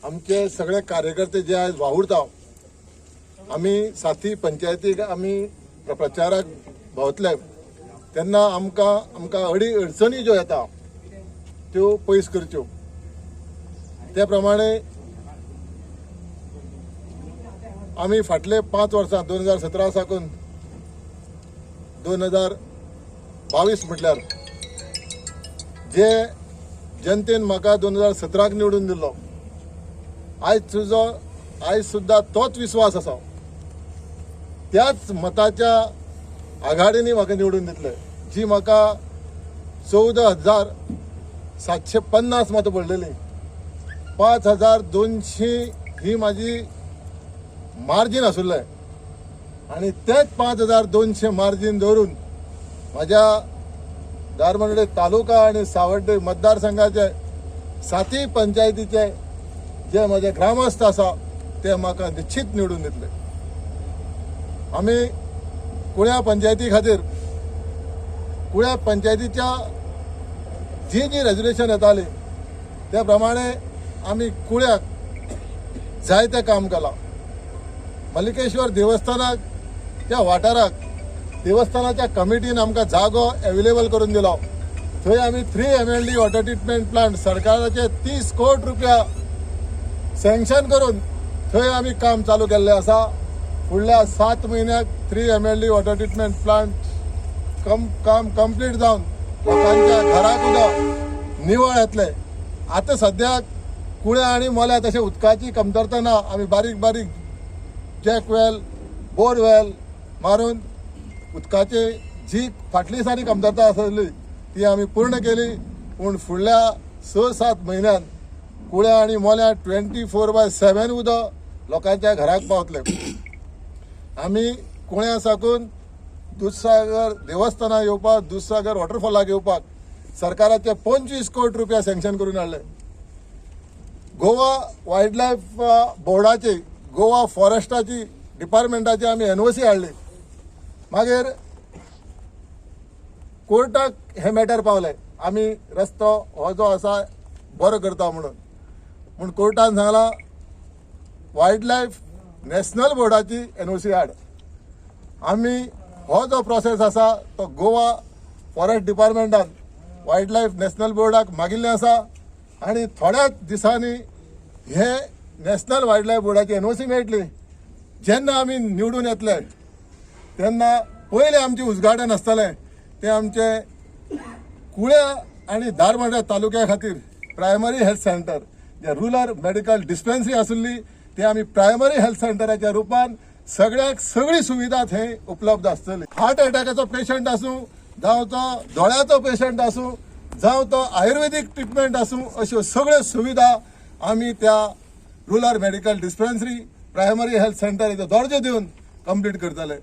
आमचे सगळे कार्यकर्ते जे आयज वावुरता, आमी साथी पंचायतीक आमी प्रचाराक भोंवतले तेन्ना आमकां आमकां अडी अडचणी ज्यो येता त्यो पयस करच्यो. त्या प्रमाणे आमी फाटले 5 वर्सां 2017 साकून 2022 म्हटल्यार जे जनतेन म्हाका 2017 निवडून दिल्लो, आयज तुजो आयज सुद्दां तोच विस्वास आसा. त्याच मताच्या आघाडींनी म्हाका निवडून दितले, जी म्हाका 14,750 मतां पडलेली, 5,200 ही म्हाजी मार्जीन आशिल्लें आनी तेच 5,200 मार्जीन दवरून म्हाज्या धारबांदोडें तालुका आनी सावड्डे मतदारसंघाचे साती पंचायतीचे जे म्हजे ग्रामस्थ आसा ते म्हाका निश्चित निवडून दितले. आमी कुळ्या पंचायती खातीर कुळ्या पंचायतीच्या जी जी रेजोल्युशन येताली त्या प्रमाणे आमी कुळ्याक जायतें काम केलां. मल्लिकेश्वर देवस्थानाक त्या वाठाराक देवस्थानाच्या कमिटीन आमकां जागो एवेलेबल करून दिलो. थंय आमी 3 MLD water treatment plant सरकाराचे 30 कोटी रुपया सँक्शन करून थंय आमी काम चालू केल्लें आसा. फुडल्या 7 म्हयन्याक 3 MLD water treatment plant काम कंप्लीट जावन लोकांच्या घराक उदक निवळ येतलें. आतां सद्याक कुळ्या आनी मोल्या तशें उदकाची कमतरता ना. आमी बारीक बारीक जॅक वेल, बोरवेल मारून उदकाची जी फाटली दिसांनी कमतरता आसली ती आमी पूर्ण केली. पूण फुडल्या 6-7 म्हयन्यान कुळ्या आनी मोल्या 24/7 उदक लोकांच्या घराक पावतले. आमी कुळ्या साकून दुधसागर देवस्थानाक येवपाक, दुधसागर वॉटरफॉलाक येवपाक सरकाराचे 25 कोटी रुपया सँक्शन करून हाडले. गोवा वायल्ड लायफ बोर्डाची, गोवा फॉरेस्टाची डिपार्टमेंटाची आमी एनओसी हाडली. मागीर कोर्टाक हे मॅटर पावले, आमी रस्तो हो जो आसा बरो करता म्हणून. पूण कोर्टान सांगलां वायल्ड लायफ नॅशनल बोर्डाची एनओसी हाड. आमी हो जो प्रोसेस आसा तो गोवा फॉरेस्ट डिपार्टमेंटान वायल्ड लायफ नॅशनल बोर्डाक मागिल्लें आसा आनी थोड्याच दिसांनी हे नॅशनल वायल्ड लायफ बोर्डाची एनओसी मेळटली. जेन्ना आमी निवडून येतले तेन्ना पयलें आमचें उद्घाटन आसतलें तें आमचें कुळ्या आनी धारबांदोड्या तालुक्या खातीर प्रायमरी हेल्थ सेंटर, जे रुरल मेडिकल डिस्पेन्सरी आसली ते आमी प्रायमरी हेल्थ सेंटराच्या रुपान सगळ्याक सगळी सुविधा थंय उपलब्ध आसतली. हार्ट अटॅकाचो पेशंट आसूं, जावं तो दोळ्याचो पेशंट आसूं, जावं तो आयुर्वेदीक ट्रिटमेंट आसूं, अश्यो सगळ्यो सुविधा आमी त्या rural medical dispensary, primary health centre दर्जो दिवन कंप्लीट करतले.